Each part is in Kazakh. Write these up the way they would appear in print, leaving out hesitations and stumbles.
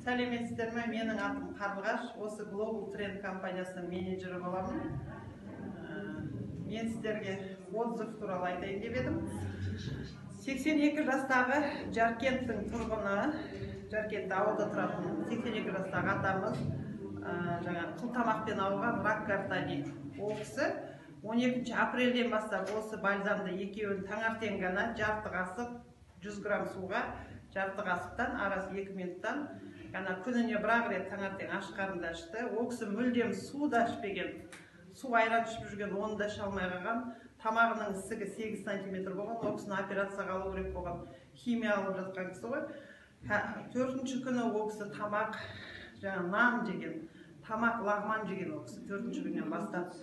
Сәлеметсіздер ме? Менің атым Қарлығаш, осы Global Trend компаниясының менеджері боламын. Мен сіздерге отзыв туралы айтайын деп едім. 82 жастағы Жаркенттің тұрғыны, Жаркент ауылда тұратын 82 жастағы атамыз, жаңа қылтамақпен ауырған, рак гортани. Ол кісі 12 апрельден бастап осы бальзамды екеуін таңертең ғана жарты қасық 100 грамм суға, жарты қасықтан, арасы 2 минуттан ғана, күніне бір ақ рет таңертең аш қарында ішті. Ол кісі мүлдем су да ішпеген, су, айран ішіп жүрген, оны да іше алмай қалған. Тамағының ісігі 8 сантиметр болған. Ол кісіні операцияға алу керек болған, химия алып жатқан кісі ғой. Төртінші күні ол кісі тамақ, жаңа нан жеген, тамақ, лағман жеген ол кісі төртінші күннен бастап.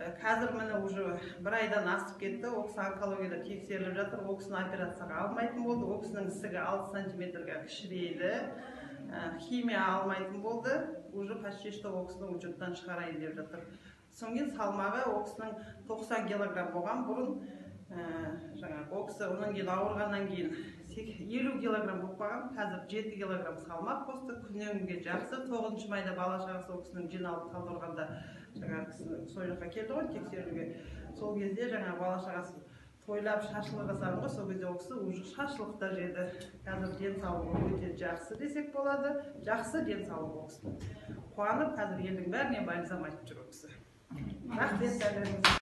Қазір міне уже бір айдан асып кетті, ол кісі онкологияда тексеріліп жатыр. Ол кісіні операцияға алмайтын болды, ол кісінің ісігі 6 сантиметрге кішірейді. Химия алмайтын болды, уже почти что ол кісіні учеттан шығарайын деп жатыр. Содан кейін салмағы ол кісінің 90 килограмм болған бұрын, жаңағы ол кісі одан кейін ауырғаннан кейін 50 килограмм болып қалған, қазір 7 килограмм салмақ қосты, күннен күнге жақсы. 9 майда бала шағасы ол кісінің жиналып Талдықорғанда, жаңағы кісі сол жаққа келді ғой тексеруге, сол кезде жаңағы бала шағасы тойлап, шашлық жасаған ғой, сол кезде ол кісі уже шашлық та жеді. Қазір денсаулығы өте жақсы десек болады, жақсы денсаулығы. Ол кісінің қуанып қазір елдің бәріне бальзам айтып жүр ол кісі. Рахмет бәріңізге.